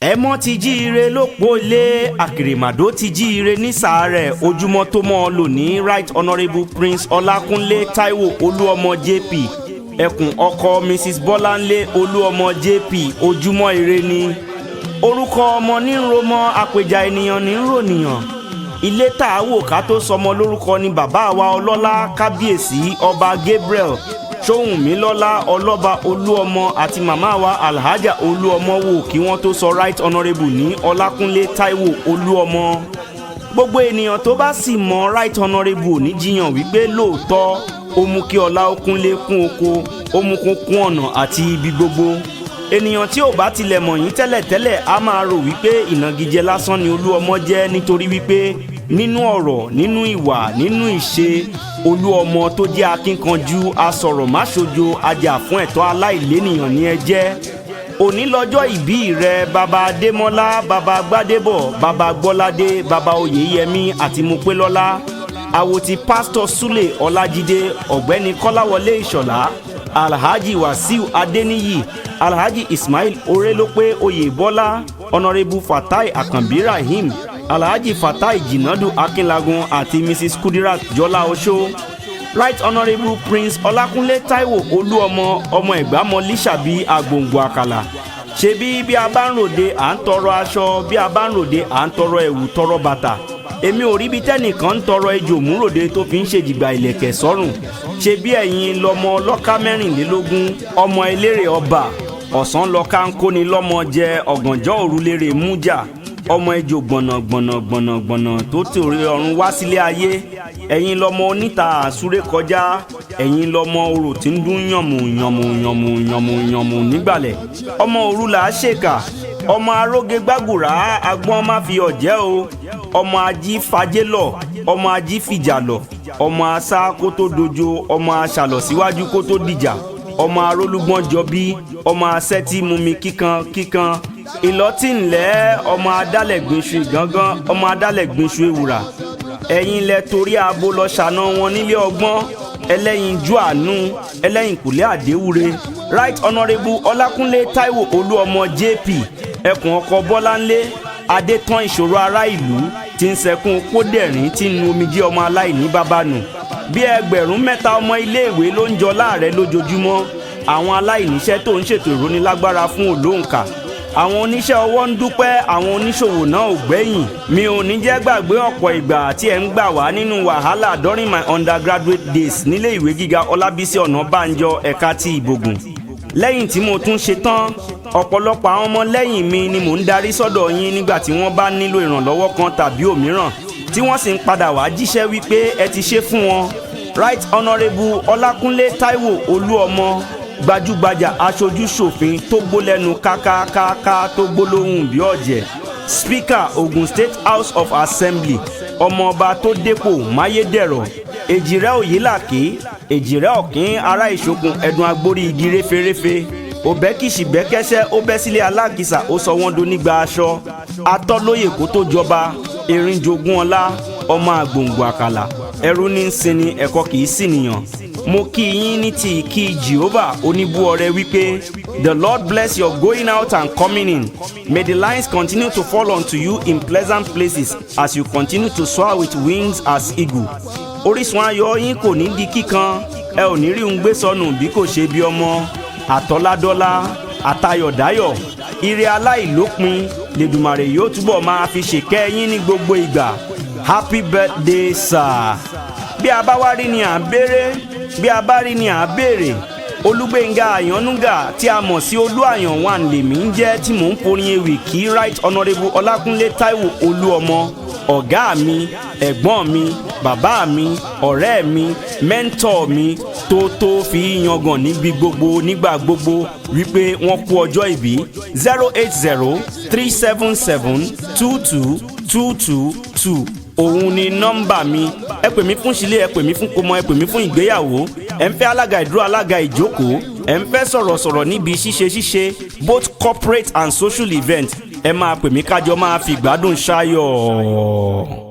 Ẹmọ ti jíire lópo ilé, àkèrèmàdó ti jíire ní sàárẹ̀. Ojúmọ́ tó mọ́ ọ lò ní. Right Honourable Prince Ọlákúnlé Táíwò Olúọmọ JP, ẹkùn ọkọ Mrs Bọ́láńlé Olúọmọ JP, ojúmọ́ ire ni. Orúkọ ọmọ ní ń romọ, àpèjà ènìyàn ní ń rònìyàn. Ilé tá a wò ká tó sọmọ lórúkọ ni bàbá wa ọlọ́lá, Kábíyèsí Ọba Gabriel Ṣóhùnmílọ́lá Ọlọ́ba Olúọmọ àti màmá wa Alhaja Olúọmọ wò kí wọ́n tó sọ Right Honourable ní Ọlákúnlé Táíwò Olúọmọ. Gbogbo ènìyàn tó bá sì mọ Right Honourable ní jiyàn wípé lóòótọ́, ó mú kí ọlá ó kúnlé kún oko, ó mú kún kún ọ̀nà àti ibi gbogbo. Ènìyàn tí ò bá tilẹ̀ mọ̀ yín tẹ́lẹ̀tẹ́lẹ̀ á máa rò wípé ìnagijẹ lásán ni Olúọmọ jẹ́, nítorí wípé nínú ọ̀rọ̀, nínú ìwà, nínú ìṣe, Olúọmọ tó jẹ́ akínkanjú, asọ̀rọ̀máṣojo, ajá fún ẹ̀tọ́ aláìlénìyàn ní ẹ jẹ́. Òní lọ́jọ́ ìbí rẹ, Bàbá Adémọ́lá, Bàbá Gbádébọ̀, Bàbá Gbọ́ládé, Bàbá Oyèyẹmí àti Mopélọ́lá, àwòtí Pásítọ̀ Sule Ọlájídé, Ọ̀gbẹ́ni Kọ́láwọlé Ìṣọ̀lá, Alhaji Wasiu Adeniyi, Alhaji Ismail Orelope Oyèbọ́lá, Honourable Fatai Akanbi Rahim, Alhaji Fatai Jinadu Akinlagun àti Mrs Kudirat Jọlá Oṣó. Right Honourable Prince Ọlákúnlé Táíwò Olúọmọ, ọmọ Ẹ̀gbámọ Lísàbí Agbòǹgbò Àkàlà. Ṣebí bí a bá ń ròde, à ń tọrọ aṣọ; bí a bá ń ròde, à ń tọrọ ẹ̀wù, tọrọ bàtà. Èmi ò rí bí tẹ́nìkan ń tọrọ ejò múròde tó fi ń ṣèjìgbà ìlẹ̀kẹ̀ sọ́rùn. Ṣe bí ẹ̀yin lọmọ ọlọ́ká 24, ọmọ eléré ọba ọ̀sán lọ́ka ń kóni lọ́mọ jẹ, ọ̀gànjọ́ òru lérè mújà, ọmọ ejò gbọ̀nà gbọ̀nà gbọ̀nà gbọ̀nà tó tòrè ọ̀run wá sílé ayé. Ẹ̀yin lọmọ oníta àsúré kọjá, ẹ̀yin lọmọ orò tí ń dún yànmù yànmù yànmù yànmù yànmù nígbàlẹ̀. Ọmọ òru là á ṣèkà, ọmọ aróge gbàgùrà, agbọ́n má fi ọ̀jẹ́ o. Ọmọ ají fajé lọ, ọmọ ají fìjà lọ, ọmọ asá kó tó dojo, ọmọ aṣàlọ̀ síwájú kó tó dìjà, ọmọ arólúgbọ́n jọbí, ọmọ asẹ́tí mumi kíkan kíkan ìlọ́tí ńlẹ́, ọmọ adálẹ̀gbìnṣu ìgángan, ọmọ adálẹ̀gbìnṣu ewùrà. Ẹ̀yin lẹ torí abo lọ ṣàna wọn nílé ọgbọ́n, ẹlẹ́yinjú àánú, ẹlẹ́yìnkùlé àdéwúre. Right Honourable Ọlákúnlé Táíwò Olúọmọ JP, ẹkùn ọkọ Bọ́láńlé Adétán, ìṣòro ará ìlú tí ń sẹkún kódẹ̀rín, tí ń nu omijé ọmọ aláìní bàbá nù. Bí 3,000 ọmọ iléèwé ló ń jọ láàrẹ lójoojúmọ́. Àwọn aláìníṣẹ́ tó ń ṣètò ìrónilágbára fún òlóǹkà. Àwọn oníṣẹ́ ọwọ́ ń dúpẹ́, àwọn oníṣòwò náà ò gbẹ́yìn. Mi ò ní jẹ́ gbàgbé ọ̀pọ̀ ìgbà tí ẹ̀ ń gbà wá nínú wàhálà during my undergraduate days nílé ìwé gíga Ọlábísí Ọ̀nàbànjọ, ẹ̀ka ti Ìbògùn. Lẹ́yìn tí mo tún ṣe tán, ọ̀pọ̀lọpọ̀ àwọn ọmọ lẹ́yìn mi ni mò ń darí sọ́dọ̀ yín nígbà tí wọ́n bá nílò ìrànlọ́wọ́ kan tàbí òmíràn, tí wọ́n sì ń padà wá jíṣẹ́ wípé ẹ ti ṣe fún wọn. Right Honourable Ọlákúnlé Táíwò Olúọmọ, gbajúgbajà aṣojú ṣòfin tó gbólẹ́nu kákákáká, tó gbólóhùn bí ọ̀jẹ̀, Speaker, Ogun State House of Assembly, ọmọọba tó dépò máyédẹ̀rọ̀, èjìrẹ́ òyìnlàkè, èjìrẹ́ ọ̀kín, ará ìṣokùn ẹ̀dùn agbórí igi réferéfe, òbẹ́kìsì bẹ́kẹ́sẹ́, ó bẹ́ sílé alákìsà, ó sọ wọ́n donígba aṣọ. Atọ́lóyè kó tó jọba, erin jogún ọlá, ọmọ àgbòǹgbò àkàlà, ẹrú ní í sinmi, ẹ̀kọ́ kì í sì nìyàn. Mo kí yín ní ti ìkí Jehovah oníbúọrẹ wípé, the Lord bless your going out and coming in. May the lines continue to fall unto you in pleasant places as you continue to soar with wings as eagle. Orísun ayọ̀ yín kò ní di kíkan. Ẹ ò ní rí un gbé sọnù bí kò ṣe bí ọmọ. Àtọ́ládọ́lá, àtayọ̀dáyọ̀, ire aláìlópin lèdùmàrè yóò túbọ̀ máa fi ṣèkẹ́ yín ní gbogbo ìgbà. Happy birthday, sir. Bí a bá wá rí ni à ń béèrè, bí a bá rí ni à ń béèrè. Olúgbénga Àyànnúgà tí a mọ̀ sí Olú Àyàn One lèmi ń jẹ́, tí mò ń forin ewì kí Right Honourable Ọlákúnlé Táíwò Olúọmọ, ọ̀gá mi, ẹ̀gbọ́n mi, bàbá mi, ọ̀rẹ́ mi, mentor mi, tó tó fi yangàn níbi gbogbo, nígbà gbogbo, wípé wọ́n kú ọjọ́ ìbí. 08037722222, òun ni nọ́mbà mi. Ẹ pè mí fún sílé, ẹ pè mí fún kómọ, ẹ pè mí fún ìgbéyàwó, ẹ ń fẹ́ alága ìdúró, alága ìjókòó, ẹ ń fẹ́ sọ̀rọ̀sọ̀rọ̀ níbi ṣíṣe ṣíṣe, both corporate and social event, ẹ máa pè mí, kájọ máa fi ìgbádùn ṣayọ̀.